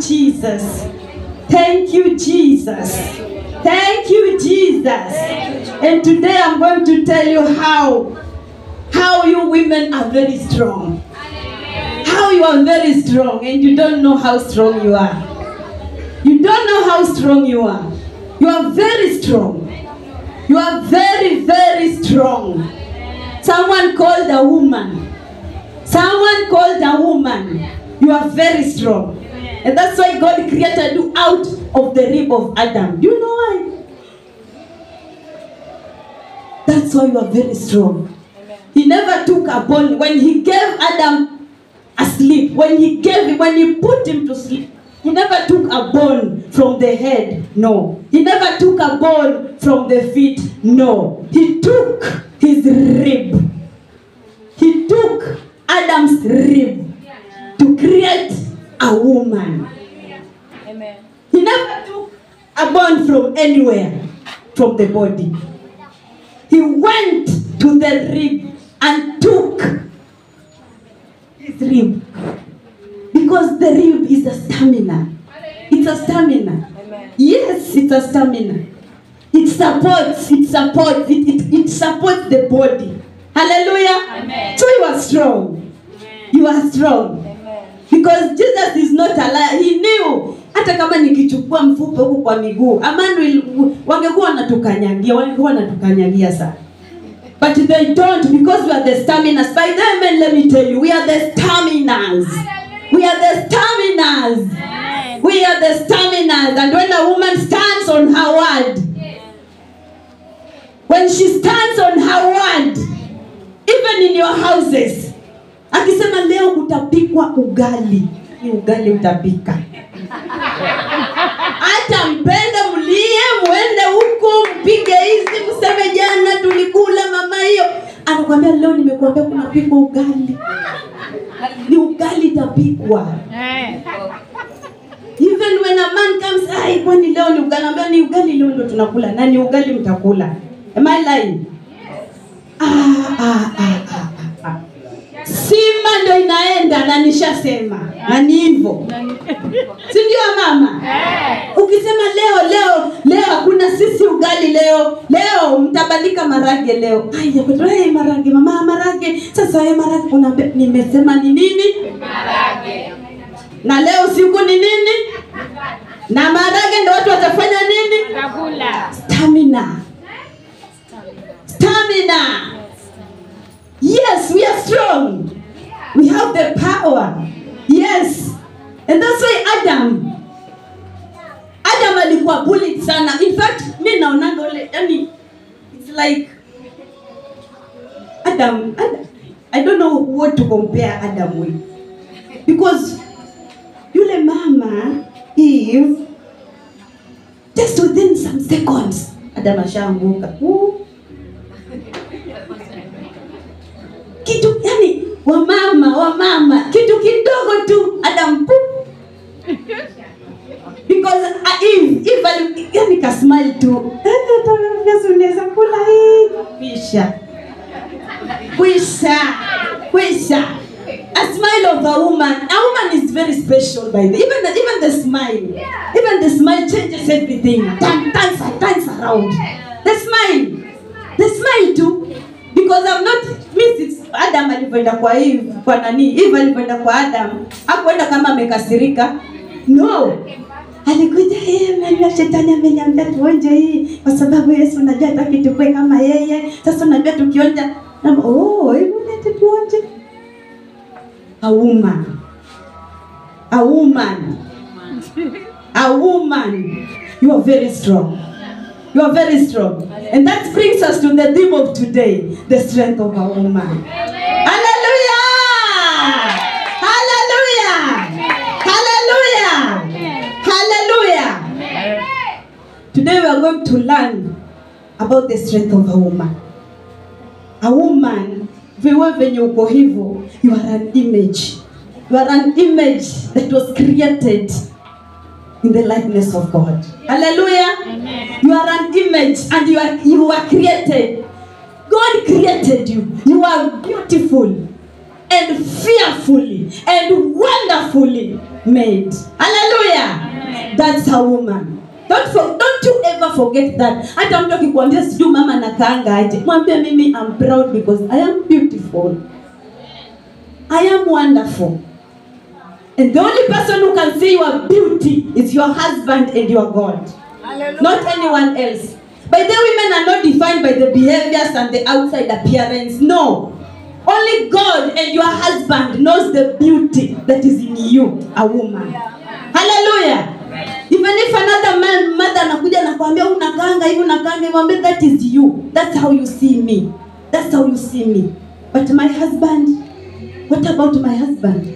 Jesus. Thank you, Jesus. Thank you, Jesus. And today I'm going to tell you how you women are very strong. How you are very strong and you don't know how strong you are. You don't know how strong you are. You are very strong. You are very, very strong. Someone called a woman. Someone called a woman. You are very strong. And that's why God created you out of the rib of Adam. Do you know why? That's why you are very strong. He never took a bone. When he gave Adam a sleep, when he put him to sleep, he never took a bone from the head. No. He never took a bone from the feet. No. He took his rib. He took Adam's rib to create a woman. Amen. He never took a bone from anywhere, from the body. He went to the rib and took his rib. Because the rib is a stamina. It's a stamina. Amen. Yes, it's a stamina. It supports the body. Hallelujah. Amen. So you are strong. You are strong. Amen. Because Jesus is not a liar. He knew. Hata kama nikichukua mfupa huku kwa miguu, Emmanuel wangekuwa wanatukanyagia sana. But they don't, because we are the staminas. By the way, let me tell you, we are the staminas. We are the staminas. We are the staminas. And when a woman stands on her word, when she stands on her word, even in your houses, akisema leo kutapikwa ugali, ni ugali utapika. Hata mpende mlie, muende huko, mpige hizi, mseme jana tulikula mama hiyo. Anakuambia leo nimekuambia kunapikwa ugali. Ni ugali itapikwa. Even when a man comes, ai kwani leo ni ugali, anambia ni ugali leo ndo tunakula, na ni ugali mtakula. Am I lying? Simba ndo inaenda na nishasema. Na ni hivyo. Si ndio mama? Ukisema leo hakuna sisi ugali leo. Leo mtabadilika marage leo. Ai marage mama marage. Sasa marage unaambia nimesema ni nini? Marage. Na leo siku ni nini? Na marage ndio watu watafanya nini? Chakula. Stamina. Yes, we are strong. We have the power. Yes. And that's why Adam alikuwa bullied sana. In fact, mimi naonanga ole, yani it's like Adam, I don't know what to compare Adam with. Because yule mama Eve, just within some seconds Adam ashaanguka. Kitu yani wamama kitu kidogo tu Adam poop. Because Eve yani ka smile tu. Unaweza kula hii. Kwisha. A smile of a woman. A woman is very special by the even the smile. Even the smile changes everything. Turns around. The smile too. Because I'm not Mrs. Adam alipoenda kwa Eve, kwa nani? Eve alipoenda kwa Adam, hakuenda kama amekasirika. No. Alikuja na shetani ameniambia tuonje hii kwa sababu Yesu unajua hataki tukue kama yeye. Sasa unajua tukionja hebu lete tuonje. A woman. You are very strong. You are very strong. And that brings us to the theme of today, the strength of a woman. Hallelujah! Today we are going to learn about the strength of a woman. A woman, when you go hivyo, you are an image. You are an image that was created in the likeness of God. Hallelujah. Amen. You are an image and you are created. God created you. You are beautiful and fearfully and wonderfully made. Hallelujah. That's a woman. Don't you ever forget that. Hata mtu akikwambia sijui mama nakaanga aje, mwambie mimi I'm proud because I am beautiful. I am wonderful. And the only person who can see your beauty is your husband and your God. Hallelujah. Not anyone else. By the women are not defined by the behaviors and the outside appearance. No. Only God and your husband knows the beauty that is in you, a woman. Hallelujah. Even if another man, mother anakuja na kuambia unakanga hivi unakanga hivi, that is you. That's how you see me. That's how you see me. But my husband, what about my husband?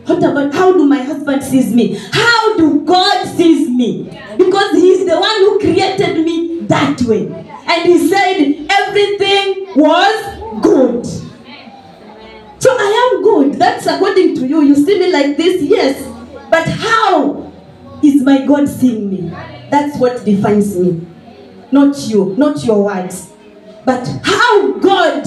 What about how do my husband sees me? How do God sees me? Because He's the one who created me that way. And He said everything was good. So I am good. That's according to you. You see me like this, yes. But how is my God seeing me? That's what defines me. Not you, not your words. But how God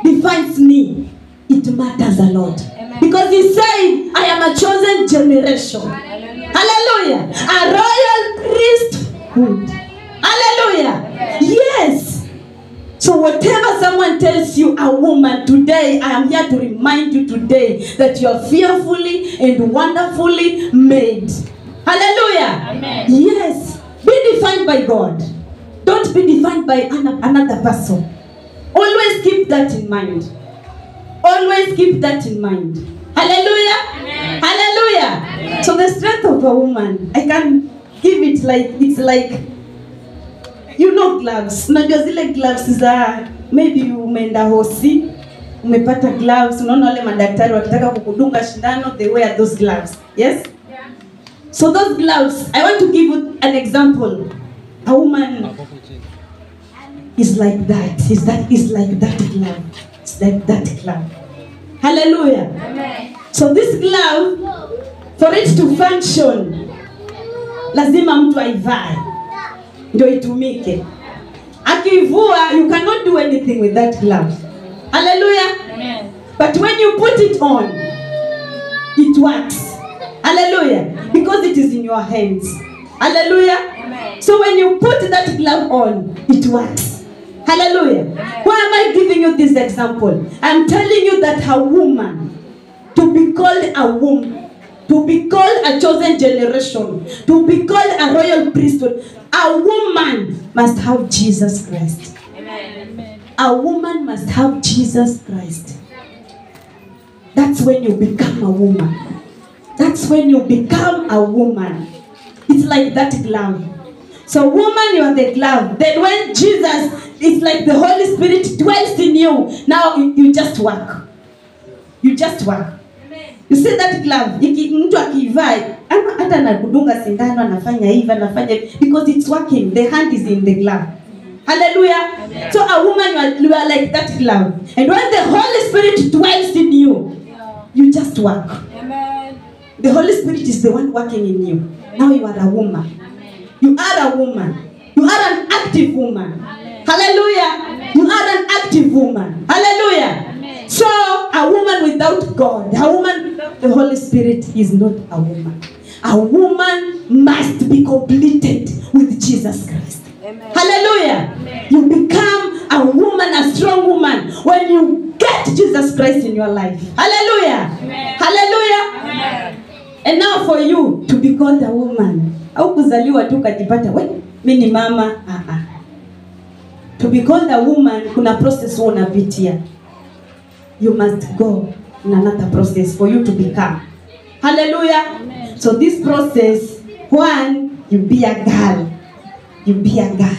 defines me, it matters a lot. Amen. Because He said, I am a chosen generation. Hallelujah. A royal priesthood. Hallelujah. Yes. So whatever someone tells you, a woman, today, I am here to remind you today that you are fearfully and wonderfully made. Hallelujah. Amen. Yes. Be defined by God. Don't be defined by another person. Always keep that in mind. Always keep that in mind. Hallelujah. Amen. Hallelujah. Amen. So the strength of a woman, I can give it like, it's like, you know, gloves. Unajua zile gloves za maybe umeenda hosi, umepata gloves, unaona wale madaktari wakitaka kukudunga shindano, they wear those gloves. Yes? Yeah. So those gloves, I want to give you an example. A woman is like that. Is like that glove. It's like that glove. Hallelujah. Amen. So this glove, for it to function, lazima mtu aivae ndio itumike. Akivua, you cannot do anything with that glove. Hallelujah. Amen. But when you put it on, it works. Hallelujah. Because it is in your hands. Hallelujah. Amen. So when you put that glove on, it works. Hallelujah. Amen. Why am I giving you this example? I'm telling you that a woman, to be called a woman, to be called a chosen generation, to be called a royal priesthood, a woman must have Jesus Christ. Amen. A woman must have Jesus Christ. That's when you become a woman. That's when you become a woman. It's like that glove. So woman, you are the glove. Then when Jesus, it's like the Holy Spirit dwells in you. Now you just work. You just work. You see that glove, mtu akivaa, hata anakudunga sindano anafanya hivi, anafanya because it's working. The hand is in the glove. Hallelujah. Amen. So a woman, you are like that glove. And when the Holy Spirit dwells in you, you just work. Amen. The Holy Spirit is the one working in you. Amen. Now you are a woman. Amen. You are a woman. You are an active woman. Amen. Hallelujah. Amen. You are an active woman. Hallelujah. Amen. So a woman without God, a woman without the Holy Spirit is not a woman. A woman must be completed with Jesus Christ. Amen. Hallelujah. Amen. You become a woman, a strong woman, when you get Jesus Christ in your life. Hallelujah. Amen. Hallelujah. Amen. And now for you to be called a woman. Au kuzaliwa tu kajipata, mimi ni mama. To be called a woman, kuna process unapitia. You must go in another process for you to become. Hallelujah. Amen. So this process, one, you be a girl. You be a girl.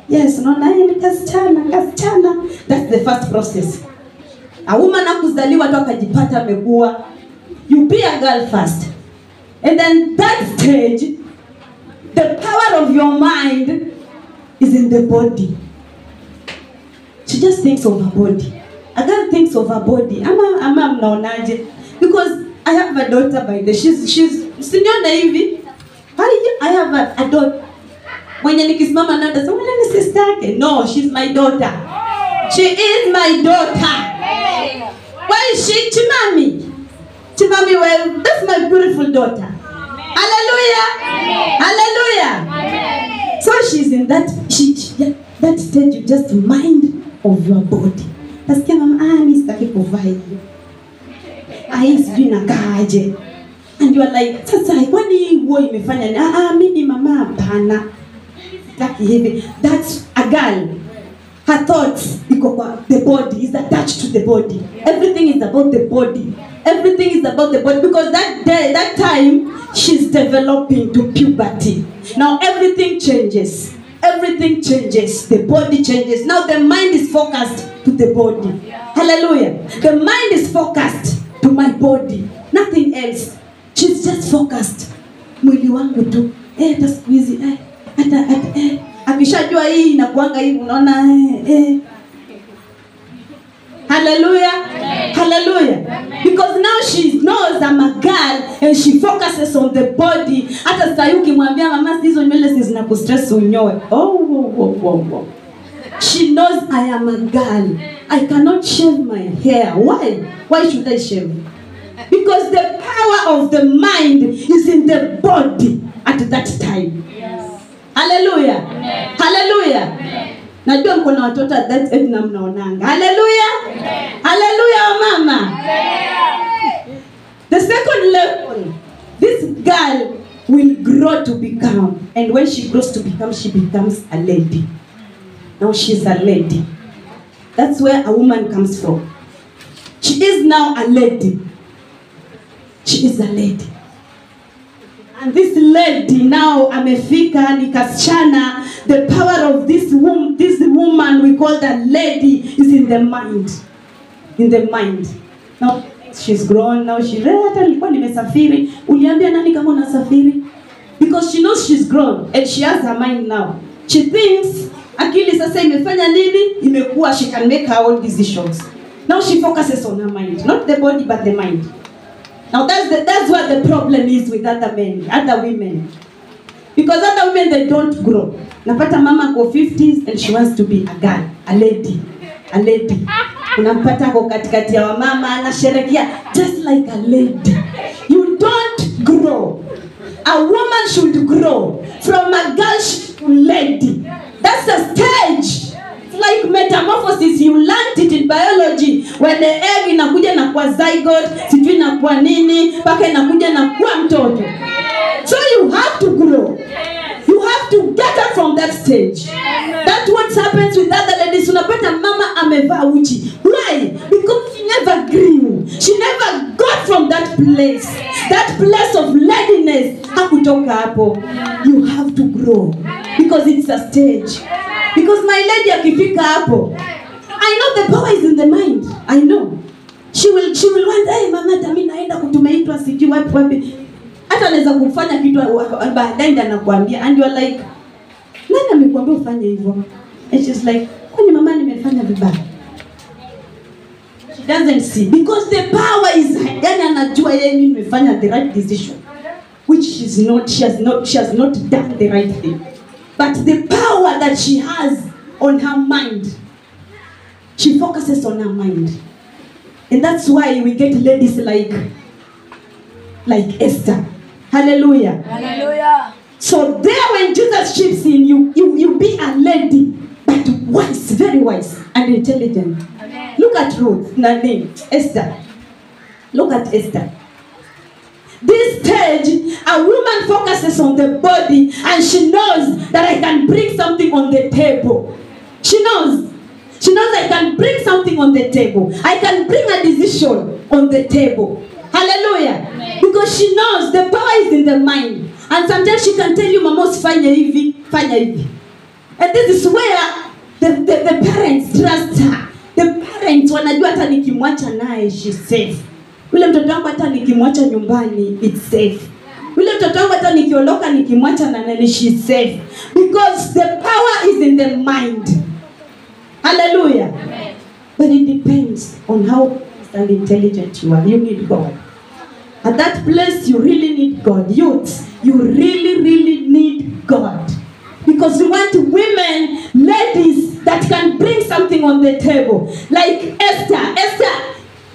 Yes, no, kasichana. That's the first process. A woman akuzaliwa tu akajipata amekuwa. You be a girl first. And then that stage, the power of your mind is in the body. She just thinks of her body. A girl thinks of her body. Ama mnaonaje? Because I have a daughter by the she's siniona hivi. I have a daughter. When nikisimama na dada, "Wewe ni sister yake?" No, she's my daughter. She is my daughter. Why is she chimami? Timami, well, that's my beautiful daughter. Hallelujah. Hallelujah. So she's in that that stage, you just mind of your body. Nasikia mama, mimi sitaki kuvaa hivi. Sijui nakaaje. And you are like, sasa kwani hii nguo imefanya ni? Mimi mama hapana. Sitaki hivi. That's a girl. Her thoughts the body is attached to the body. Everything is about the body. Everything is about the body because that time she's developing to puberty. Now everything changes. Everything changes. The body changes. Now the mind is focused to the body. Hallelujah. The mind is focused to my body. Nothing else. She's just focused. Mwili wangu tu. Hata siku hizi akishajua hii inakuanga hivi unaona Hallelujah. Hallelujah. Because now she knows I'm a girl and she focuses on the body. Hata sasa ukimwambia mama hizo nywele zinakustress unyoe. Oh. She knows I am a girl. I cannot shave my hair. Why? Why should I shave? Because the power of the mind is in the body at that time. Yes. Hallelujah. Amen. Hallelujah. Amen. Najua mko na watoto at that age na mnaonanga. Hallelujah. Amen. Hallelujah mama. Amen. The second level, this girl will grow to become, and when she grows to become, she becomes a lady. Now she's a lady. That's where a woman comes from. She is now a lady. She is a lady. And this lady now amefika ni kasichana. The power of this woman we call that lady is in the mind. In the mind. Now she's grown. Now she hata nilikuwa nimesafiri. Uliambia nani kama unasafiri? Because she knows she's grown and she has her mind now. She thinks akili sasa imefanya nini? Imekuwa, she can make her own decisions. Now she focuses on her mind, not the body but the mind. Now that's what the problem is with other men, other women. Because other women, they don't grow. Napata mama ko 50s and she wants to be a girl, a lady. A lady. Unampata ko katikati ya wamama anasherehekea just like a lady. You don't grow. A woman should grow from a girl to lady. That's a stage. It's like metamorphosis. You learned it in biology. When the egg inakuja na kuwa zygote, sijui inakuwa nini, paka inakuja na kuwa mtoto. So you have to grow. You have to get up from that stage. That's what happens with other ladies. Unapata mama amevaa uchi. Why? Because she never grew. She never got from that place. That place of ladiness. Hakutoka hapo. You have to grow. Because it's a stage. Because my lady akifika hapo, I know the power is in the mind. I know. She will want, hey mama, mimi naenda kutumeitwa sijui wapi. Hata anaweza kufanya kitu baadaye ndio anakuambia, and you are like, nani amekwambia ufanye hivyo? And she's like, kwani mama nimefanya vibaya? She doesn't see because the power is, yani anajua yeye mimi nimefanya the right decision, which she has not done the right thing. But the power that she has on her mind, she focuses on her mind. And that's why we get ladies like Esther. Hallelujah. Hallelujah. So there when Jesus chips in, you be a lady, but wise, very wise and intelligent. Amen. Look at Ruth, name, Esther. Look at Esther. This stage, a woman focuses on the body and she knows that I can bring something on the table. She knows I can bring something on the table. I can bring a decision on the table. Hallelujah. Amen. Because she knows the power is in the mind. And sometimes she can tell you, mama, fanya hivi, fanya hivi. And this is where the parents trust her. The parents wanajua hata nikimwacha naye she's safe. Ule mtoto wangu hata nikimwacha nyumbani it's safe. Ule mtoto wangu hata nikiondoka nikimwacha na nani she's safe. Because the power is in the mind. Hallelujah. Amen. But it depends on how and intelligent you are. You need God. At that place you really need God. Youths, you really need God. Because we want women, ladies that can bring something on the table. Like Esther.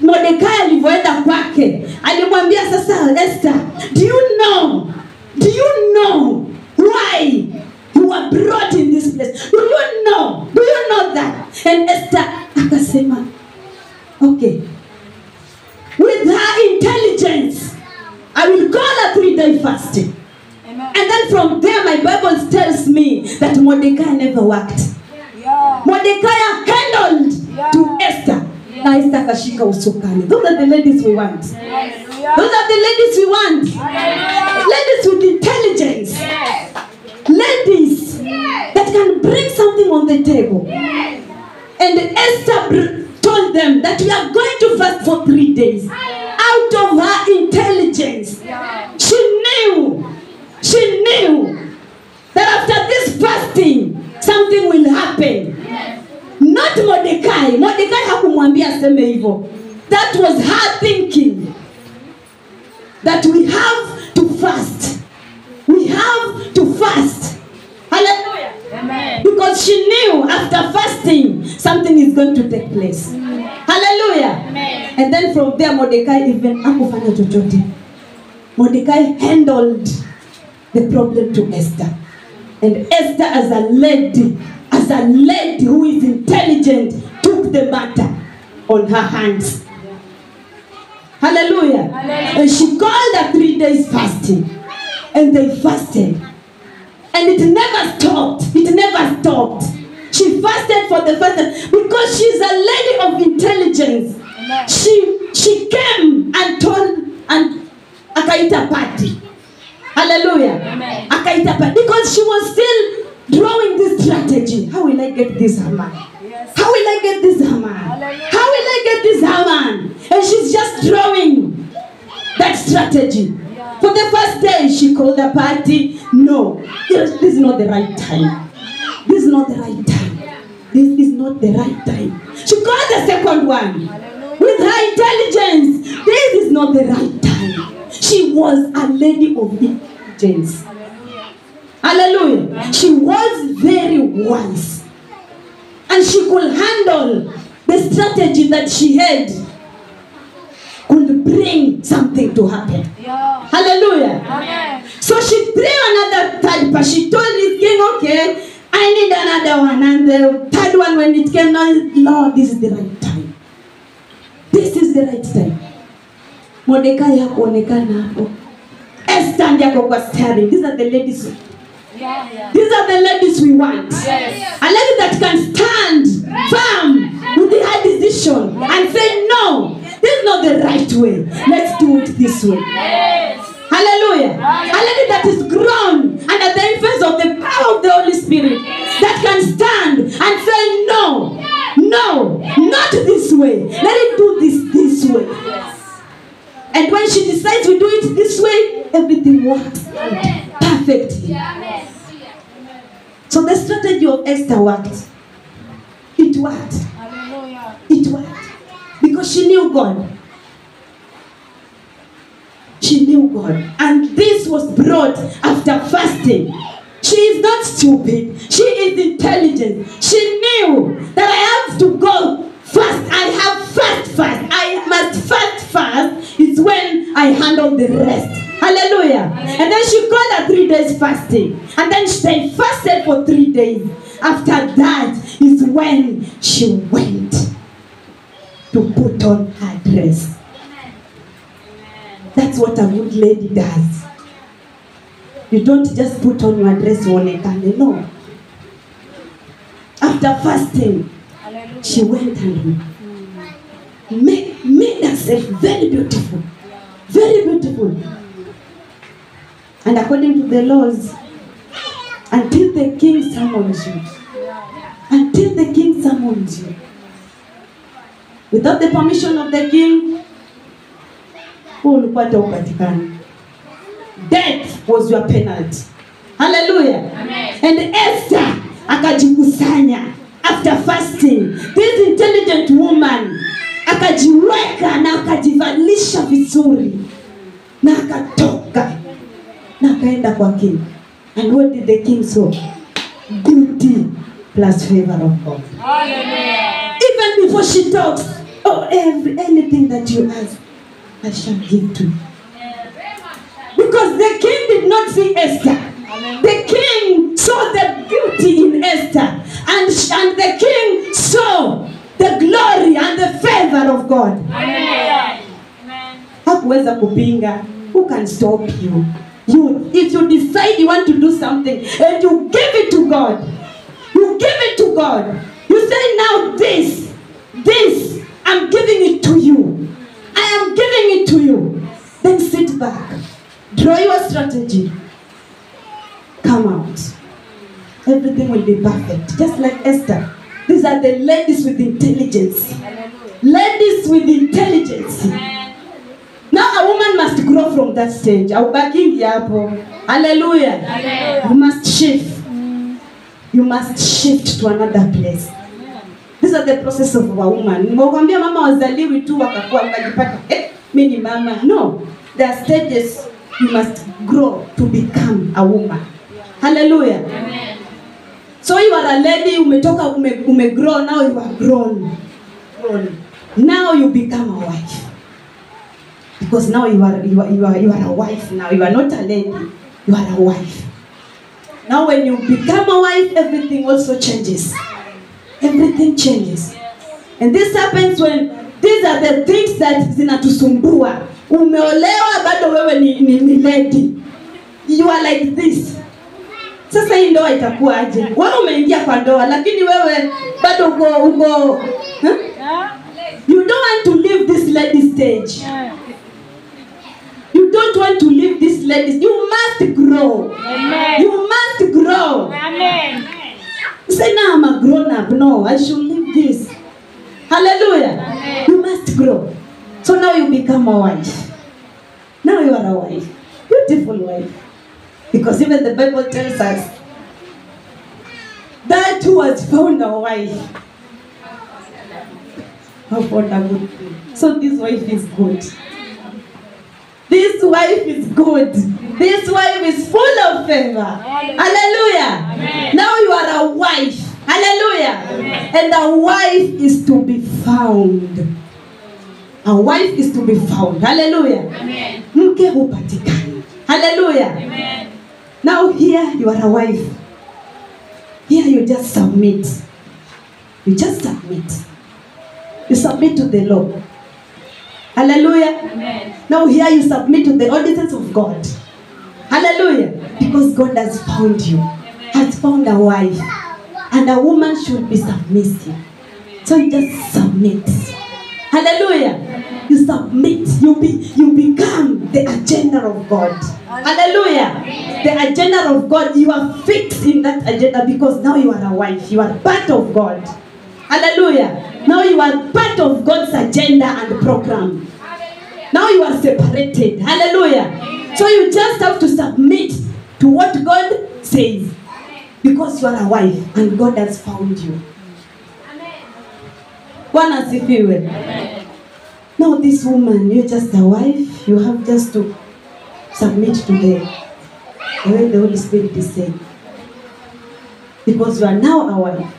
Mordekai alivyoenda kwake, alimwambia sasa, Esther, do you know why you were brought in this place? Do you know that? And Esther akasema, okay, with her intelligence, I will call a 3-day fasting. Amen. And then from there, my Bible tells me that Mordecai never worked. Yeah. Mordecai handled to Esther. Yeah. Na Esther kashika usukani. Those are the ladies we want. Yeah. Those are the ladies we want. Yeah. Ladies with intelligence. Yeah. Ladies that can bring something on the table. Yeah. And Esther told them that we are going to fast for 3 days. Out of her intelligence, she knew that after this fasting, something will happen. Not Mordecai. Mordecai hakumwambia aseme hivyo. That was her thinking. That we have to fast. We have to fast. Hallelujah. Amen. Because she knew after fasting, something is going to take place. Hallelujah. Amen. And then from there, Mordecai even hakufanya chochote. Mordecai handled the problem to Esther. And Esther as a lady who is intelligent, took the matter on her hands. Hallelujah. Hallelujah. And she called a 3 days fasting. And they fasted. And it never stopped. It never stopped. She fasted for the first because she's a lady of intelligence. Amen. She came and told and akaita party. Hallelujah. Amen. Akaita party because she was still drawing this strategy. How will I get this Haman? Yes. How will I get this Haman? Hallelujah. How will I get this Haman? And she's just drawing that strategy. Yeah. For the first day, she called a party. No, this is not the right time. This is not the right time. This is not the right time. She called the second one. Hallelujah. With her intelligence. This is not the right time. She was a lady of intelligence. Hallelujah. Hallelujah. She was very wise. And she could handle the strategy that she had. Could bring something to happen. Yeah. Hallelujah. Amen. So she threw another third part. She told this king, okay, I need another one. And the third one, when it came down, Lord, this is the right time. This is the right time. Mordecai hakuonekana hapo. Esther ndiye kwa staring. These are the ladies. Yeah. These are the ladies we want. Yes. A lady that can stand firm with her decision and say, no, this is not the right way. Let's do it this way. Yes. Hallelujah. A lady that is grown under the influence of the power of the Holy Spirit that can stand and say, no, not this way. Let it do this way. Yes. And when she decides we do it this way, everything works perfectly. So the strategy of Esther worked. It worked. It worked. Because she knew God. She knew God. And this was brought after fasting. She is not stupid. She is intelligent. She knew that I have to go fast. I have fast. I must fast. It's when I handle the rest. Hallelujah. And then she called her 3 days fasting. And then they fasted for 3 days. After that is when she went to put on her dress. That's what a good lady does. You don't just put on your dress onekane. No. After fasting, she went and made herself very beautiful. Very beautiful. And according to the laws, until the king summons you. Until the king summons you. Without the permission of the king, death was your penalty. Hallelujah. Amen. And Esther akajikusanya after fasting. This intelligent woman akajiweka na akajivalisha vizuri na akatoka na akaenda kwa king. And what did the king saw? Beauty plus favor of God. Hallelujah. Even before she talks, or anything that you ask, I shall give to you. Because the king did not see Esther. The king saw the beauty in Esther. And the king saw the glory and the favor of God. Hakuweza kupinga. Who can stop you? If you decide you want to do something and you give it to God, you give it to God. You say, now this, I'm giving it to you. I am giving it to you. Then sit back. Draw your strategy. Come out. Everything will be perfect. Just like Esther. These are the ladies with intelligence. Ladies with intelligence. Now a woman must grow from that stage. Hallelujah. You must shift. You must shift to another place. These are the process of a woman. Mwakwambia mama wazaliwi tu wakakuwa wakajipata mimi ni mama. No. There are stages you must grow to become a woman. Hallelujah. Amen. So you are a lady, umetoka umegrow, now you are grown. Now you become a wife. Because now you are a wife now. You are not a lady. You are a wife. Now when you become a wife, everything also changes. Everything changes. And this happens when these are the things that zinatusumbua. Umeolewa bado wewe ni lady. You are like this. Sasa hii ndoa itakuwa aje? Wewe umeingia kwa ndoa lakini wewe bado uko You don't want to leave this lady stage. You don't want to leave this lady. You must grow. Amen. You must grow. Amen. Say now I'm a grown up. No, I should leave this. Hallelujah. Amen. You must grow. So now you become a wife. Now you are a wife. Beautiful wife. Because even the Bible tells us that who has found a wife. Found a good thing. So this wife is good. This wife is good. This wife is full of favor. Hallelujah. Amen. Now you are a wife. Hallelujah. Amen. And a wife is to be found. A wife is to be found. Hallelujah. Amen. Mke hupatikana. Hallelujah. Amen. Now here you are a wife. Here you just submit. You just submit. You submit to the law. Hallelujah. Amen. Now here you submit to the ordinance of God. Hallelujah. Amen. Because God has found you. Amen. Has found a wife. And a woman should be submissive. Amen. So you just submit. Hallelujah. Amen. You submit. You become the agenda of God. Hallelujah. Amen. The agenda of God. You are fixed in that agenda because now you are a wife. You are part of God. Hallelujah. Now you are part of God's agenda and program. Now you are separated. Hallelujah. So you just have to submit to what God says. Because you are a wife and God has found you. Bwana asifiwe. Now this woman, you're just a wife. You have just to submit to the way the Holy Spirit is saying. Because you are now a wife.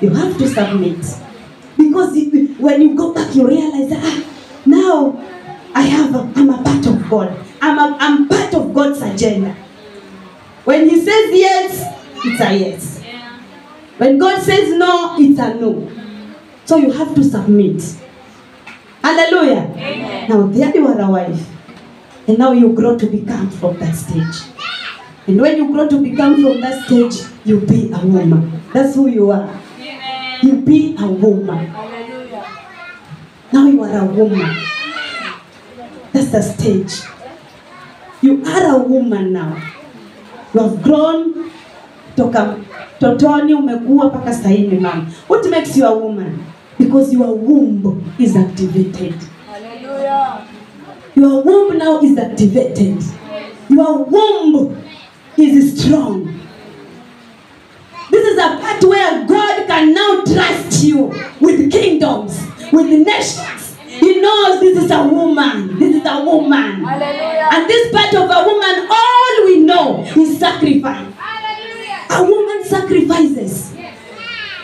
You have to submit. Because when you go back, you realize that now I'm a part of God. I'm part of God's agenda. When He says yes, it's a yes. Yeah. When God says no, it's a no. So you have to submit. Hallelujah. Amen. Now there you are a wife. And now you grow to become from that stage. And when you grow to become from that stage, you be a woman. That's who you are. Amen. You be a woman. Hallelujah. Now you are a woman. That's the stage. You are a woman now. You have grown. Toka totoni umekuwa paka saini mama. What makes you a woman? Because your womb is activated. Hallelujah. Your womb now is activated. Your womb is strong. This is a part where God can now trust you with kingdoms, with nations. He knows this is a woman. This is a woman. Hallelujah. And this part of a woman, all we know is sacrifice. Hallelujah. A woman sacrifices.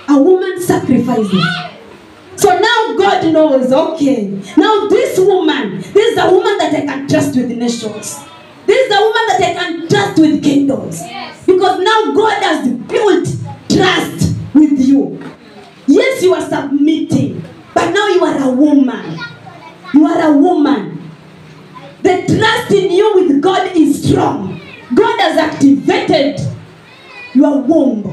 A woman sacrifices. So now God knows, okay, now this is a woman that I can trust with the nations. This is a woman that I can trust with kingdoms. Because now God has built trust with you. Yes, you are submitting, but now you are a woman. You are a woman. The trust in you with God is strong. God has activated your womb.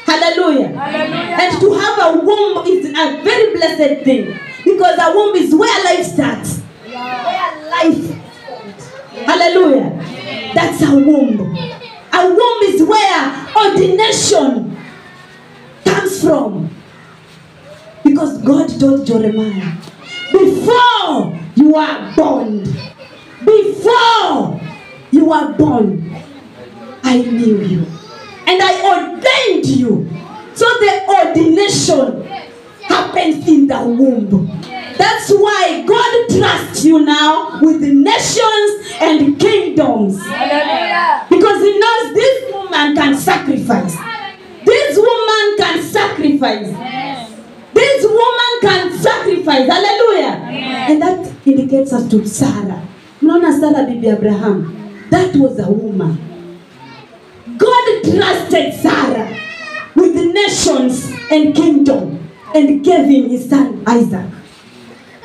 Hallelujah. Hallelujah. And to have a womb is a very blessed thing. Because a womb is where life starts. Where life starts. Hallelujah. That's a womb. A womb is where ordination comes from. Because God told Jeremiah, before you are born, I knew you. And I ordained you. So the ordination happens in the womb. That's why God trusts you now with the nations and kingdoms. Hallelujah. Because He knows this woman can sacrifice. This woman can sacrifice. This woman can sacrifice. Hallelujah. And that indicates us to Sarah. Mnaona Sarah bibi Abraham. That was a woman. God trusted Sarah with the nations and kingdom and gave him his son Isaac.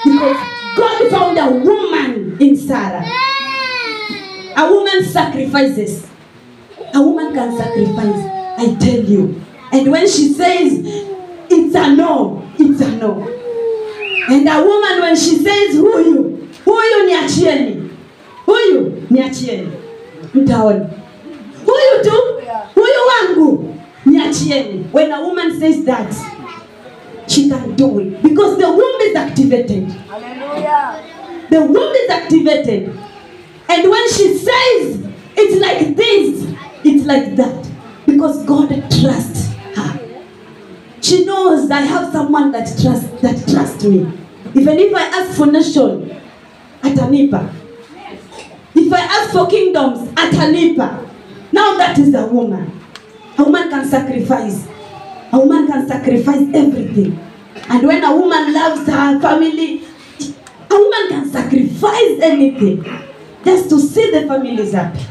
Because God found a woman in Sarah. A woman sacrifices. A woman can sacrifice, I tell you. And when she says, it's a no, it's a no. And a woman, when she says, huyu niachieni. Huyu niachieni. Mtaona. Huyu tu, huyu wangu niachieni. When a woman says that, she can do it. Because the womb is activated. Hallelujah. The womb is activated. And when she says, it's like this, it's like that. Because God trusts her. She knows I have someone that trusts me. Even if I ask for nation, atanipa. If I ask for kingdoms, atanipa. Now that is a woman. A woman can sacrifice. A woman can sacrifice everything. And when a woman loves her family, a woman can sacrifice anything just to see the families happy.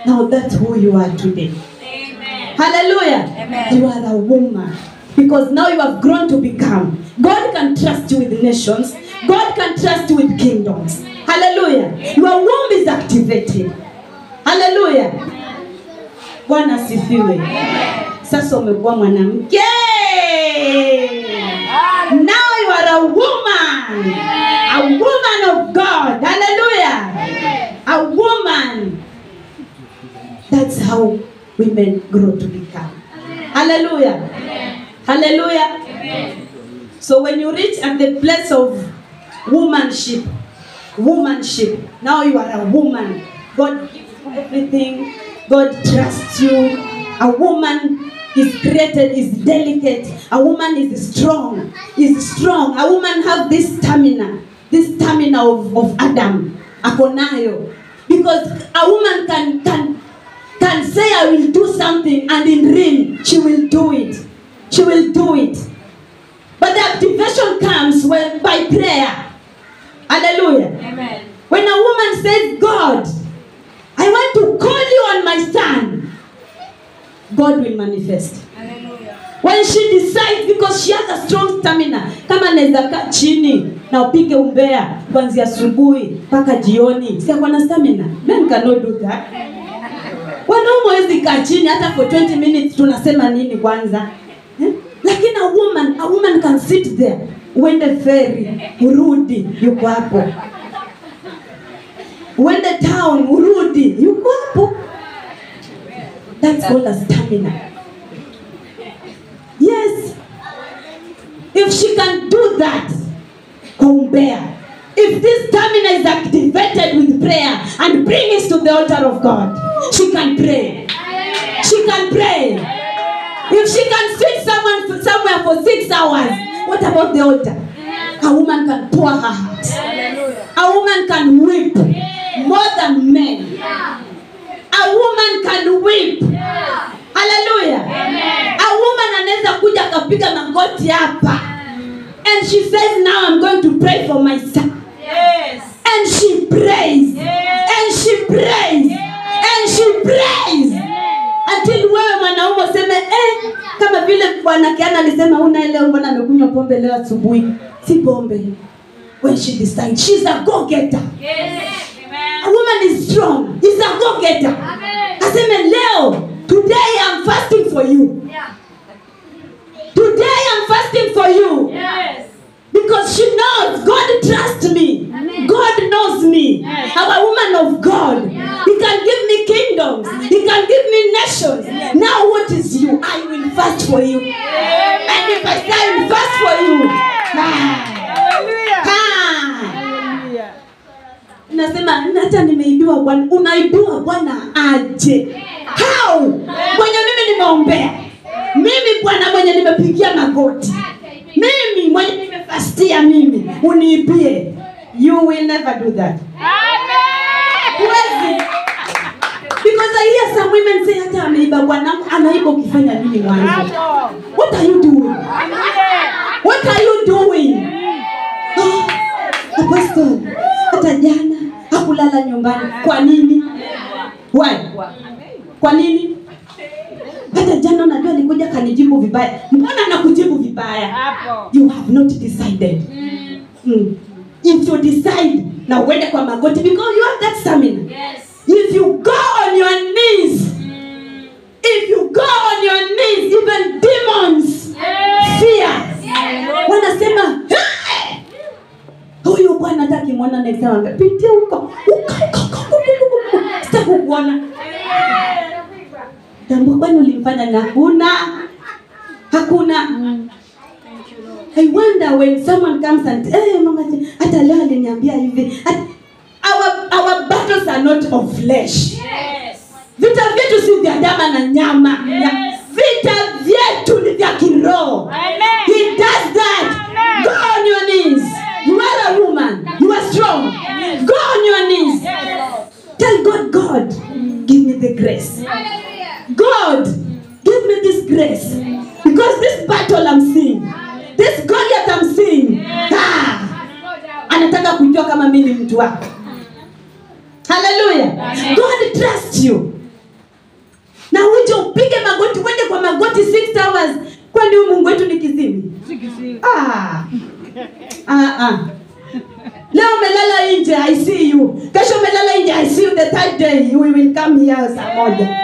Now that's who you are today. Amen. Hallelujah. Amen. You are a woman. Because now you have grown to become. God can trust you with nations. God can trust you with kingdoms. Hallelujah. Your womb is activated. Hallelujah. Bwana asifiwe. Sasa umekuwa mwanamke. Now you are a woman. A woman of God. Hallelujah. A woman. That's how women grow to become. Hallelujah. Hallelujah. So when you reach at the place of womanship, now you are a woman. God gives you everything. God trusts you. A woman is created, is delicate. A woman is strong. A woman have this stamina of Adam. Akonayo. Because a woman can say, I will do something, and in real, she will do it. She will do it. But the activation comes by prayer. Hallelujah. Amen. When a woman says, God, I want to call you on my son, God will manifest. Hallelujah. When she decides, because she has a strong stamina, kama naweza kaa chini na upige umbea kuanzia asubuhi mpaka jioni, si akona stamina. Men cannot do that. Wanaume hawezi kaa chini hata for 20 minutes tunasema nini kwanza? Lakini a woman can sit there. Uende ferry, urudi, yuko hapo. Uende town, urudi, yuko hapo. That's called a stamina. Yes. If she can do that, compare. If this stamina is activated with prayer and bring it to the altar of God, she can pray. She can pray. If she can sit somewhere for 6 hours, what about the altar? A woman can pour her heart. A woman can weep more than men. A woman can weep. Hallelujah. A woman anaweza kuja kapiga magoti hapa And she says, now I'm going to pray for my son. Yes. And she prays. Yes. And she prays. Yes. And she prays. Yes. Until wewe mwanaume useme kama vile Bwana Kiana alisema una leo mbona amekunywa pombe leo asubuhi. Si pombe. When she decides, she's a go-getter. Yes. Amen. A woman is strong. Is a go-getter. Amen. Aseme leo, today I'm fasting for you. Yeah. Today I'm fasting for you. Yes. Because she knows God trusts me. Amen. God knows me. Yes. I'm a woman of God. Yeah. He can give me kingdoms. He can give me nations. Yes. Now what is you? I will fast for you. Yes. And if I say I will fast for you, Hallelujah. Hallelujah. Nasema hata nimeibiwa Bwana. Unaibiwa Bwana aje? How? Mwenye mimi nimeombea. Mimi Bwana mwenye nimepigia magoti. Mimi mwenye nimefastia mimi uniibie. You will never do that. Huwezi. Because I hear some women say hata ameiba Bwana anaiba ukifanya nini mwanzo? What are you doing? What are you doing? Oh, Apostle, hata jana hakulala nyumbani. Kwa nini? Why? Kwa nini? Hata jana unajua alikuja kanijibu vibaya. Mbona nakujibu vibaya? You have not decided. If you decide, now uende kwa magoti because you have that stamina. Yes. If you go on your knees, if you go on your knees, even demons fear. Wanasema, huyu Bwana hataki muona next time. Pitia huko. Sitaki kuona. Tambua kwani ulimfanya na hakuna. I wonder when someone comes and mama hata leo aliniambia hivi. Our battles are not of flesh. Yes. Vita vyetu si vya damu na nyama. Yes. Vita vyetu ni vya kiroho. Amen. He does that. Amen. Go on your knees. You are a woman. You are strong. Yes. Go on your knees. Yes. Tell God, God, give me the grace. God, give me this grace. Because this battle I'm seeing, this Goliath I'm seeing, anataka kujua kama mimi mtu wako. Hallelujah. God trusts you. Na uje upige magoti, uende kwa magoti 6 hours. Kwani Mungu wetu ni kiziwi? Leo umelala nje, I see you. Kesho umelala nje, I see you. The third day you will come here saa moja.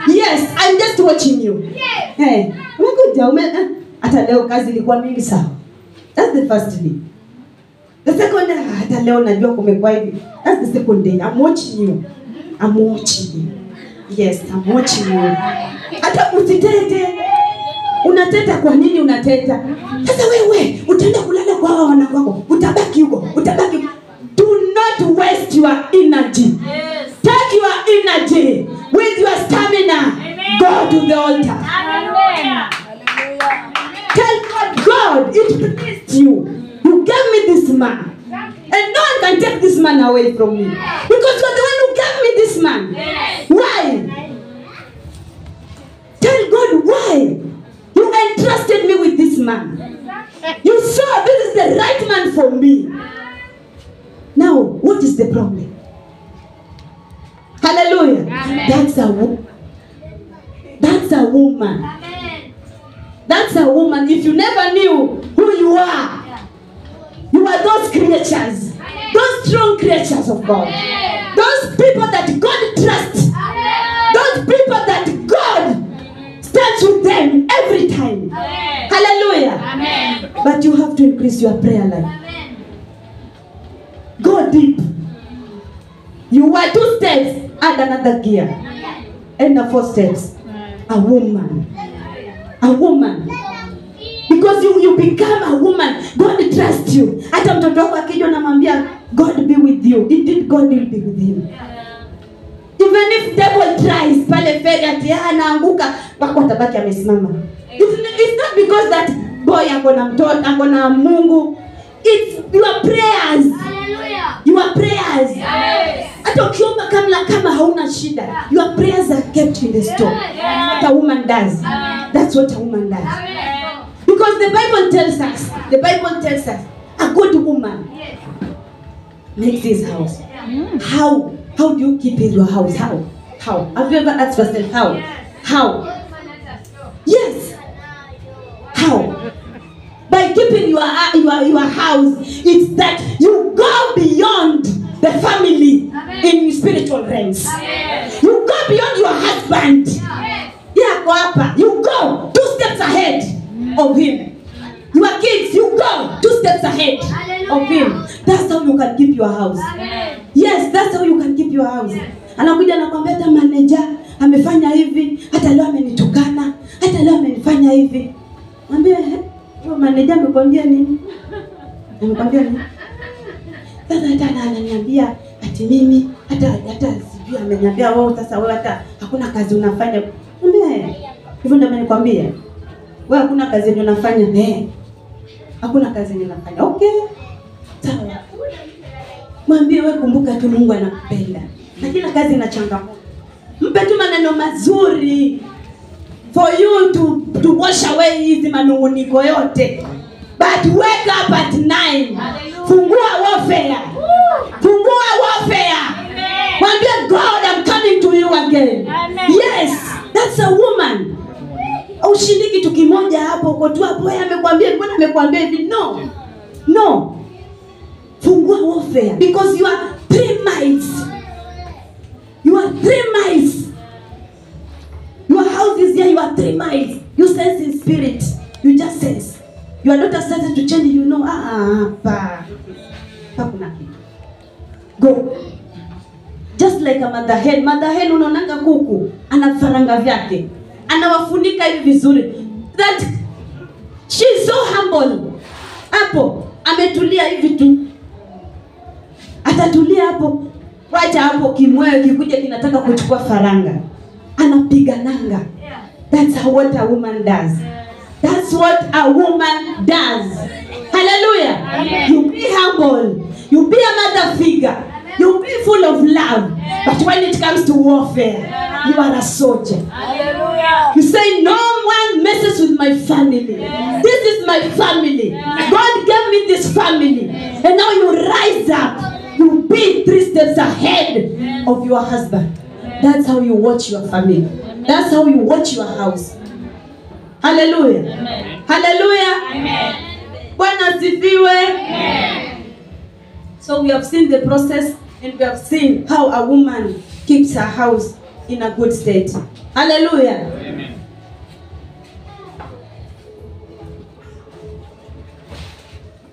Yes, I'm just watching you. Hey, umekuja hata leo kazi ilikuwa mingi sawa. That's the first day. The second day, hata leo najua kumekuwa hivi. That's the second day. I'm watching you. I'm watching you. Yes, I'm watching you. Hata usitete. Unateta kwa nini unateta? Sasa wewe utaenda kulala kwa hao wana wako. Utabaki huko. Utabaki. Do not waste your energy. Yes. Take your energy with your stamina. Amen. Go to the altar. Hallelujah. Tell God, God, it pleased you. You gave me this man. And no one can take this man away from me. Because you're the one who gave me this man. Yes. Why? Tell God why. You entrusted me with this man. You saw this is the right man for me. Now, what is the problem? Hallelujah. Amen. That's a woman. That's a woman. That's a woman. If you never knew who you are those creatures. Those strong creatures of God. Those people that God trusts. Those people that God stands with them every time. Hallelujah. Amen. But you have to increase your prayer life. Go deep. You were 2 steps, add another gear. And the 4 steps. A woman. A woman. Because you become a woman. God trusts you. Hata mtoto wako akija unamwambia God be with you. Indeed God will be with him. Even if devil tries pale feri ati anaanguka wako atabaki amesimama. It's not because that boy akona mtoto akona Mungu. It's your prayers. Your prayers. Hata ukiomba kama hauna shida, your prayers are kept in the store. What a woman does. That's what a woman does. Because Because the Bible tells us, a good woman makes his house. How do you keep your house? How? Have you ever asked yourself how? Yes. How? By keeping your house, it's that you go beyond the family in spiritual realms. You go beyond your husband. You go 2 steps ahead of him. Your kids, you go 2 steps ahead of him. That's how you can keep your house. Yes, that's how you can keep your house. Anakuja anakuambia hata manager amefanya hivi, hata leo amenitukana, hata leo amenifanya hivi. Mwambie huyo manager amekwambia nini? Amekwambia nini? Sasa hata ananiambia ati mimi hata sijui ameniambia wewe sasa wewe hata hakuna kazi unafanya. Mwambie hivyo ndio amenikwambia. Wewe hakuna kazi unafanya. Hakuna kazi unafanya. Okay. Sawa. Mwambie wewe kumbuka tu Mungu anakupenda. Na kila kazi ina changamoto. Mpe tu maneno mazuri for you to wash away hizi manunguniko yote. But wake up at 9. Fungua warfare. Mwambie God, I'm coming to you again. Yes, that's a woman. Ushindi kitu kimoja hapo uko tu hapo yeye amekwambia mbona amekwambia hivi? No. Fungua warfare because you are 3 miles. Your house is here, you are 3 miles. You sense in spirit. You just sense. Your daughter started to change, you know, go. Just like a mother hen. Mother hen unaonanga kuku, ana faranga vyake. Anawafunika hivi vizuri. That she's so humble. Hapo ametulia hivi tu. Atatulia hapo. Wacha hapo kimweo kikuja kinataka kuchukua faranga. Anapiga nanga. That's what a woman does. That's what a woman does. Hallelujah. Amen. You be humble. You be a mother figure. You be full of love. But when it comes to warfare, you are a soldier. Hallelujah. You say, no one messes with my family. This is my family. God gave me this family. And now you rise up. You be 3 steps ahead of your husband. That's how you watch your family. That's how you watch your house. Hallelujah. Amen. Hallelujah. Amen. Bwana asifiwe. So we have seen the process and we have seen how a woman keeps her house in a good state. Hallelujah. Amen.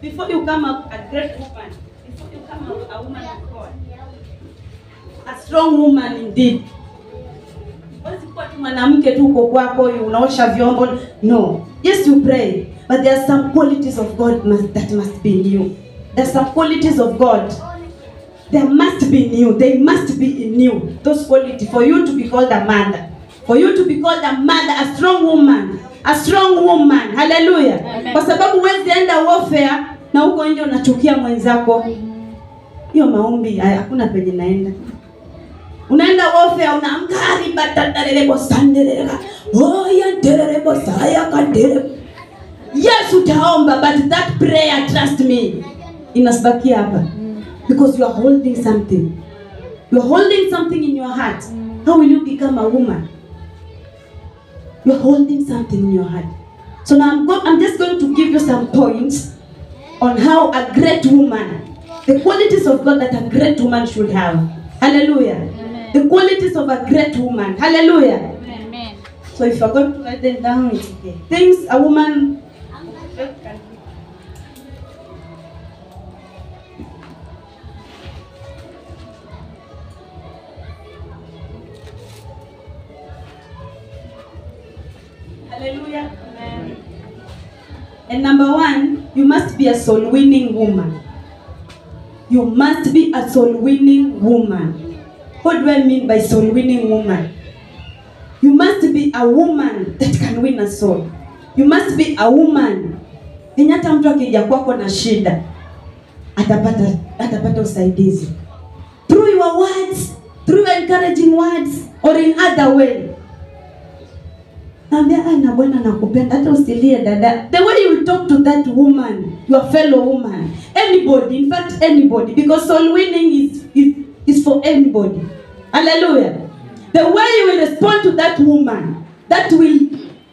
Before you come up a great woman, before you come up a woman of God, a strong woman indeed. Usikuwa tu mwanamke tu uko kwako unaosha vyombo. No. Yes, you pray, but there are some qualities of God that must be in you. There are some qualities of God. There must be in you. They must be in you. Those qualities for you to be called a mother. For you to be called a mother, a strong woman. A strong woman. Hallelujah. Kwa sababu huwezi enda warfare na huko nje unachukia mwenzako. Hiyo maombi hakuna penye naenda. Unaenda warfare unaamka ribatarebo sandereka. Ya derebo saya kadere. Yes, utaomba, but that prayer, trust me, inasbakia hapa. Because you are holding something. You are holding something in your heart. How will you become a woman? You are holding something in your heart. So now I'm just going to give you some points on how a great woman, the qualities of God that a great woman should have. Hallelujah. Amen. The qualities of a great woman. Hallelujah. Amen. So if you're going to write them down, it's okay. Things a woman... Hallelujah. Amen. And number 1, you must be a soul-winning woman. You must be a soul-winning woman. What do I mean by soul-winning woman? You must be a woman that can win a soul. You must be a woman. Hata mtu akija kwako na shida, atapata usaidizi. Through your words, through your encouraging words, or in other way. Naambia na Bwana nakupenda hata usilie dada. The way you talk to that woman, your fellow woman, anybody, in fact anybody, because soul winning is for anybody. Hallelujah. The way you will respond to that woman, that will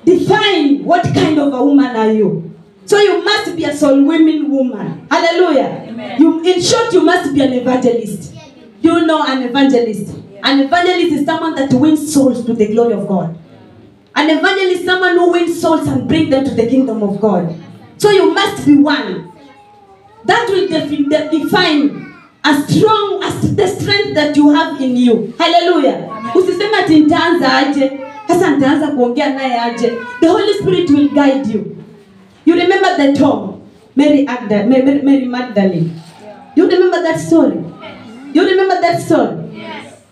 define what kind of a woman are you. So you must be a soul winning woman. Hallelujah. Amen. In short, you must be an evangelist. You know an evangelist. An evangelist is someone that wins souls to the glory of God. An evangelist is someone who wins souls and brings them to the kingdom of God. So you must be one. That will define as strong as the strength that you have in you. Hallelujah. Usiseme ati nitaanza aje. Sasa nitaanza kuongea naye aje. The Holy Spirit will guide you. You remember the Tom, Mary Magdalene. Do you remember that story? Do you remember that story?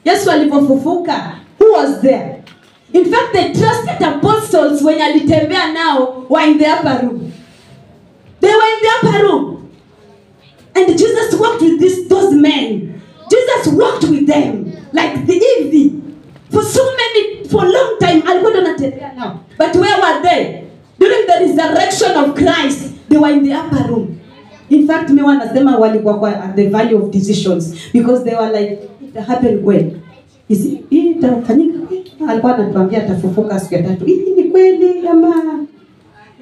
Yesu alipofufuka, who was there? In fact, the trusted apostles when alitembea nao were in the upper room. They were in the upper room. And Jesus walked with those men. Jesus walked with them like the evening. For a long time, alikuwa anatembea nao. But where were they? During the resurrection of Christ, they were in the upper room. In fact, me wanasema walikuwa at the valley of decisions because they were like, it happened when? Itafanyika kweli? Alikuwa anatuambia atafufuka siku ya 3. Hii ni kweli ama?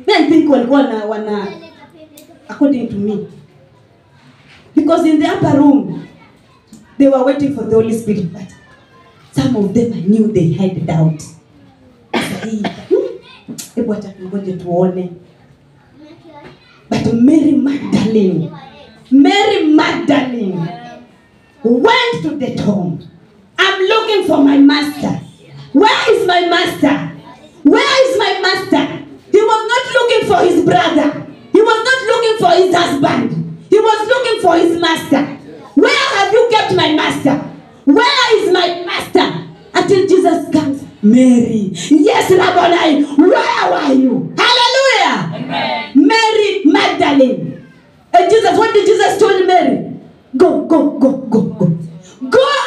I think walikuwa wana according to me. Because in the upper room, they were waiting for the Holy Spirit. But some of them I knew they had doubt. But Mary Magdalene went to the tomb. I'm looking for my master. Where is my master? Where is my master? He was not looking for his brother. He was not looking for his husband. He was looking for his master. Where have you kept my master? Where is my master? Until Jesus comes. Mary. Yes, Rabboni. Where were you? Hallelujah. Amen. Mary Magdalene. And Jesus, what did Jesus tell Mary? Go. Go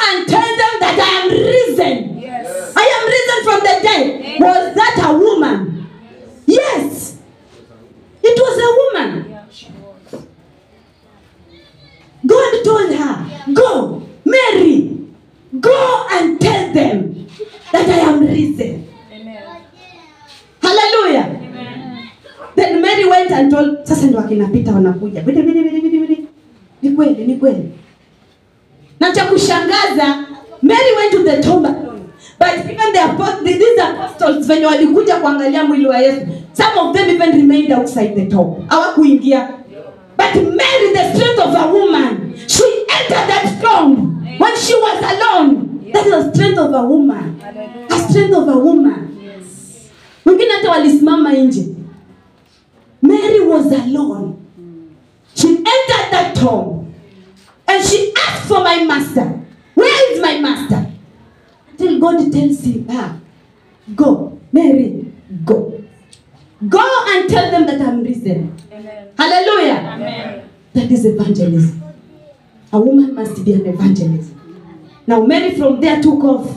and tell them that I am risen. Yes. I am risen from the dead. Amen. Was that a woman? Yes. It was a woman. Yeah, she was. God told her, go, Mary, go and tell them that I am risen. Amen. Hallelujah. Amen. Then Mary went and told, sasa ndo akinapita wanakuja. Bidi. Ni kweli. Na cha kushangaza, Mary went to the tomb alone. But even these apostles when walikuja kuangalia mwili wa Yesu, some of them even remained outside the tomb. Hawakuingia. But Mary, the strength of a woman, she entered that tomb when she was alone. That is the strength of a woman. A strength of a woman. Yes. Wengine hata walisimama nje. Mary was alone. She entered that tomb and she asked for my master. Where is my master? Until God tells her, go, Mary, go. Go and tell them that I'm risen. Amen. Hallelujah. Amen. That is evangelism. A woman must be an evangelist. Now Mary from there took off.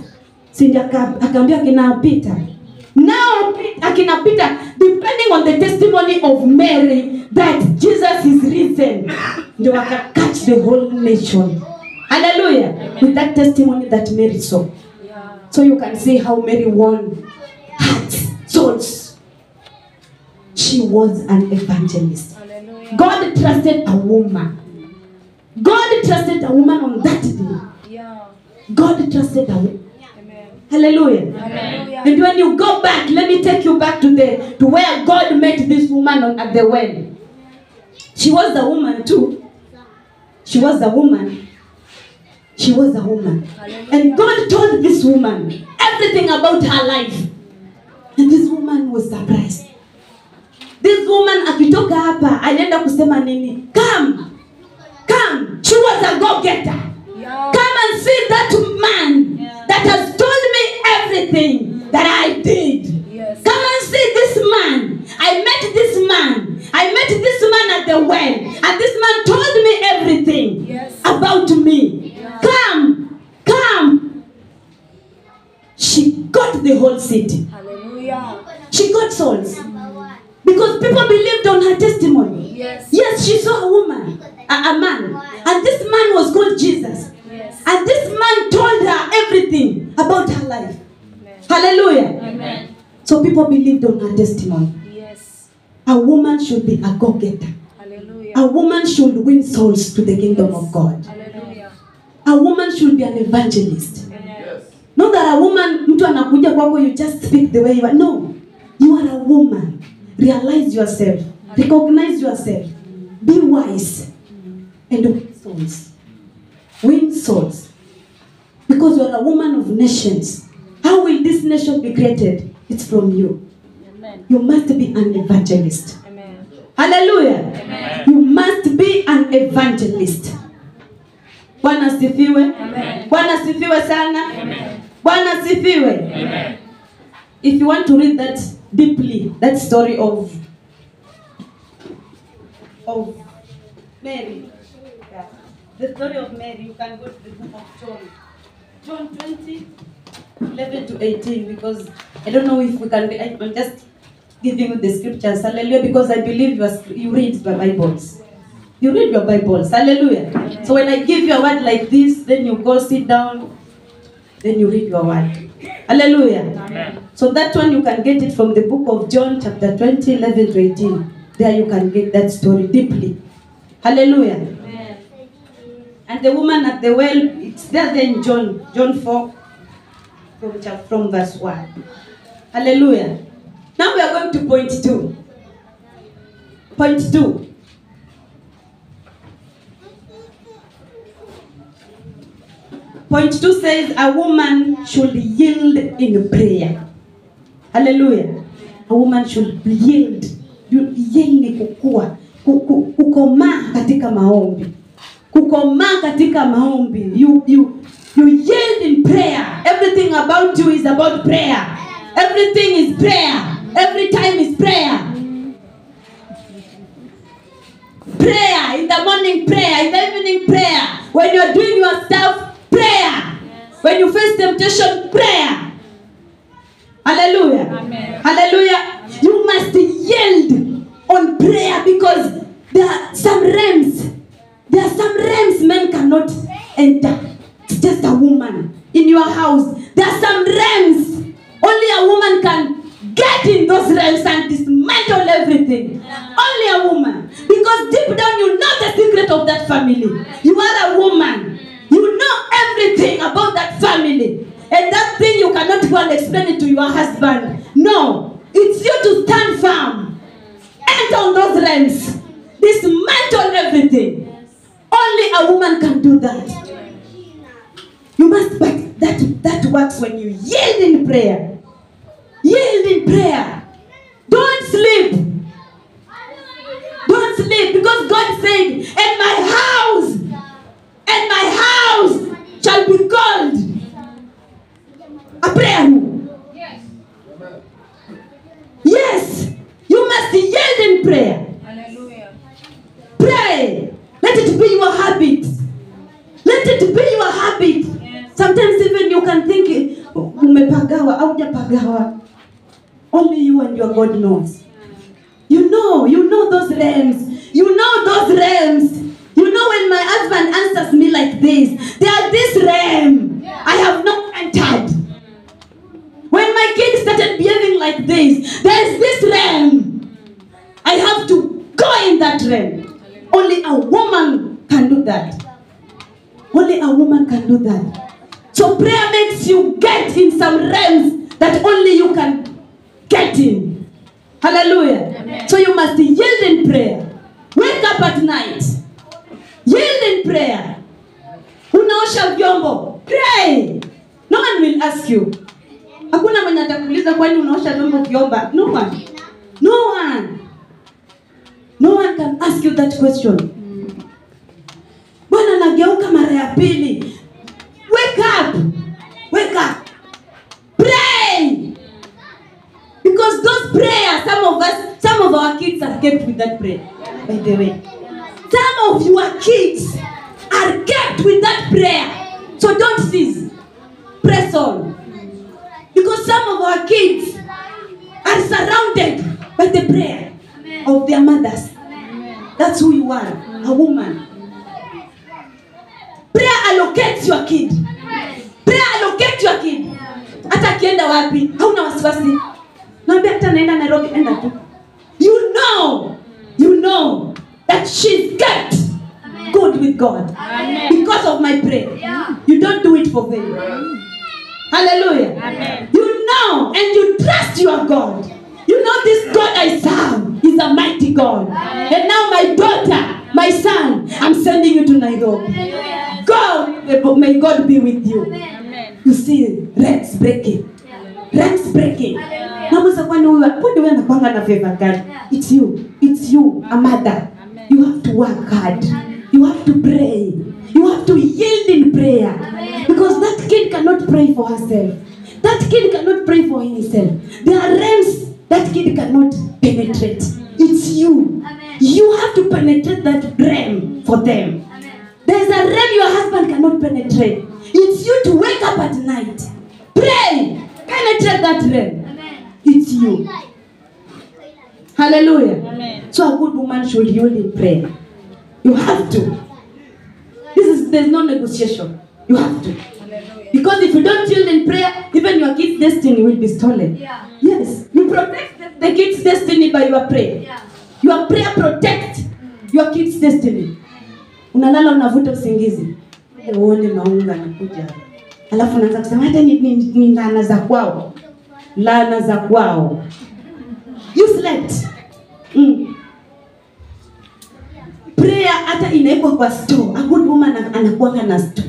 Cindy akaambia kina Peter. Now akina Peter, depending on the testimony of Mary that Jesus is risen, they will catch the whole nation. Hallelujah. With that testimony that Mary saw. Yeah. So you can see how Mary won hearts, souls. She was an evangelist. Hallelujah. God trusted a woman. God trusted a woman on that day. Yeah. God trusted a woman. Amen. Hallelujah. Hallelujah. And when you go back, let me take you back to where God met this woman at the well. She was a woman too. She was a woman. And God told this woman everything about her life. And this woman was surprised. This woman akitoka hapa alienda kusema nini? Come. She was a go-getter. Yeah. Come and see that man that has told me everything that I did. Yes. Come and see this man. I met this man at the well. And this man told me everything Yes. about me. Yeah. Come. She got the whole city. Hallelujah. She got souls. Because people believed on her testimony. Yes. Yes, she saw a woman, a man. And this man was called Jesus. Yes. And this man told her everything about her life. Amen. Hallelujah. Amen. So people believed on her testimony. Yes. A woman should be a go-getter. Hallelujah. A woman should win souls to the kingdom of God. Hallelujah. A woman should be an evangelist. Amen. Not that a woman, mtu anakuja kwako, you just speak the way you are. No. You are a woman. Realize yourself. Recognize yourself. Be wise. And win souls. Win souls. Because you are a woman of nations. How will this nation be created? It's from you. Amen. You must be an evangelist. Amen. Hallelujah. Amen. You must be an evangelist. Bwana sifiwe. Amen. Bwana sifiwe sana. Amen. Bwana sifiwe. Amen. If you want to read that deeply, that story of Mary. Yeah. The story of Mary, you can go to the book of John. John 20, 11 to 18, because I don't know if we can be, I'm just giving you the scriptures. Hallelujah, because I believe you read the Bibles. You read your Bibles. Hallelujah. So when I give you a word like this, then you go sit down, then you read your word. Hallelujah. Amen. So that one you can get it from the book of John chapter 20, 11 to 18. There you can get that story deeply. Hallelujah. Amen. And the woman at the well, it's there in John 4, from verse 1. Hallelujah. Now we are going to point 2. Point 2. Point 2 says a woman should yield in prayer. Hallelujah. A woman should yield. Yield ni kukua. Kukomaa katika maombi. Kukomaa katika maombi. You yield in prayer. Everything about you is about prayer. Everything is prayer. Every time is prayer. Prayer. In the morning prayer. In the evening prayer. When you are doing your stuff, prayer. When you face temptation, prayer. Hallelujah. Amen. Hallelujah. You must yield on prayer because there are some realms. There are some realms men cannot enter. It's just a woman in your house. There are some realms only a woman can get in those realms and dismantle everything. Only a woman. Because deep down you know the secret of that family. You are a woman. You know everything about that family. And that thing you cannot go and explain it to your husband. No. It's you to stand firm. Enter on those realms. Dismantle everything. Only a woman can do that. You must, but that works when you yield in prayer. Yield in prayer. Don't sleep. Don't sleep, because God said, and my house shall be called a prayer room. Yes. Yes, you must yield in prayer. Hallelujah. Pray. Let it be your habit. Let it be your habit. Yes. Sometimes even you can think, umepagawa, haujapagawa. Only you and your God knows. You know those realms. You know those realms. You know when my husband answers me like this, there are this realm I have not entered. When my kids started behaving like this, there is this realm. I have to go in that realm. Only a woman can do that. Only a woman can do that. So prayer makes you get in some realms that only you can get in. Hallelujah. Amen. So you must yield in prayer. Wake up at night. Yield in prayer. Unaosha vyombo. Pray. No one will ask you. Hakuna mwenye atakuuliza kwani unaosha vyombo ukiomba. No one. No one. No one can ask you that question. Bwana nageuka mara ya pili. Wake up. Wake up. Pray. Because those prayers, some of our kids are kept with that prayer. By the way. Some of your kids are kept with that prayer. So don't cease. Press on. Because some of our kids are surrounded By the prayer of their mothers. That's who you are, a woman. Prayer allocates your kid. Prayer allocates your kid. Hata kienda wapi, hauna wasiwasi. Naambia hata naenda Nairobi, enda tu. You know that she's kept good with God. Because of my prayer. You don't do it for vain. Hallelujah. Amen. You know and you trust your God. You know this God I serve is a mighty God. And now my daughter, my son, I'm sending you to Nairobi. God, may God be with you. Amen. You see, ranks breaking. Ranks breaking. Namuza kwani huyu anapanga na favor God. It's you, a mother. You have to work hard. You have to pray. You have to yield in prayer. Because that kid cannot pray for herself. That kid cannot pray for himself. There are realms that kid cannot penetrate. It's you. You have to penetrate that realm for them. There's a realm your husband cannot penetrate. It's you to wake up at night. Pray. Penetrate that realm. It's you. Hallelujah. Amen. So a good woman should yield in prayer. You have to. There's no negotiation. You have to. Because if you don't yield in prayer, even your kid's destiny will be stolen. Yes. You protect the kid's destiny by your prayer. Your prayer protects your kid's destiny. Unalala unavuta usingizi. Uone maunga nakuja. Alafu unaanza kusema hata ni laana za kwao. Laana za kwao. You slept. Prayer hata inaekwa kwa store. A good woman anakuanga na store.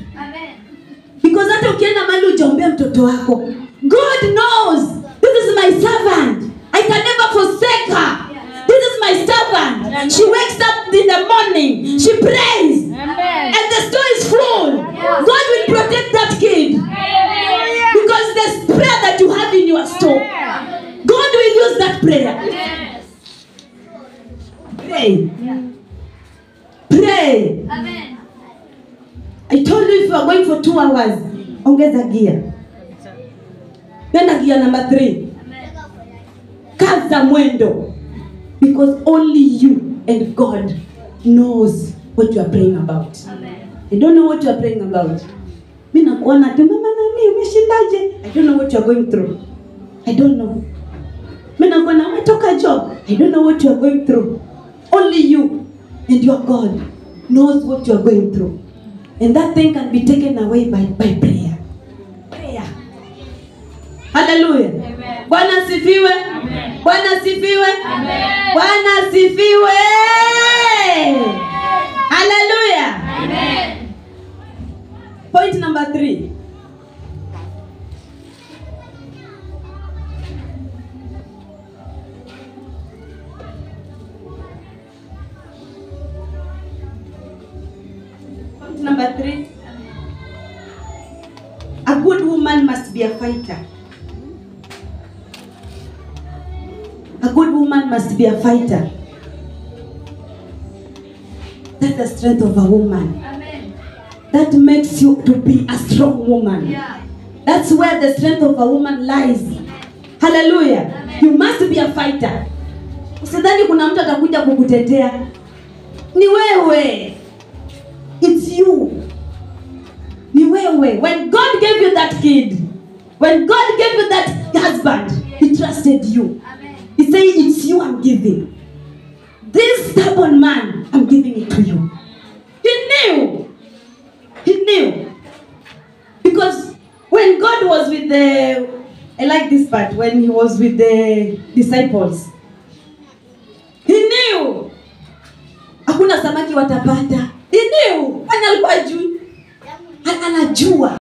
Because hata ukienda mahali ujaombea mtoto wako, God knows this is my servant. I can never forsake her. This is my servant. She wakes up in the morning. She prays. And the store is full. God will protect that kid. Because there's prayer that you have in your store. God will use that prayer. Pray. Pray. I told you if you are going for 2 hours, ongeza gear. Then gear number 3. Kaza mwendo. Because only you and God knows what you are praying about. I don't know what you are praying about. Mimi nakuona tu mama nani umeshindaje? I don't know what you are going through. I don't know. Mimi nakuona umetoka job. I don't know what you are going through. Only you and your God knows what you are going through. And that thing can be taken away by prayer. Prayer. Hallelujah. Amen. Bwana sifiwe. Amen. Bwana sifiwe. Amen. Bwana sifiwe. Hallelujah. Amen. Point number 3. Point number 3. A good woman must be a fighter. A good woman must be a fighter. That's the strength of a woman. That makes you to be a strong woman. That's where the strength of a woman lies. Hallelujah. You must be a fighter. Usidhani kuna mtu atakuja kukutetea. Ni wewe. It's you. Ni wewe. When God gave you that kid, when God gave you that husband, He trusted you. He said, it's you I'm giving. This stubborn man, I'm giving it to you. He knew. He knew. Because when God was with I like this part, when He was with the disciples, He knew. Hakuna samaki watapata.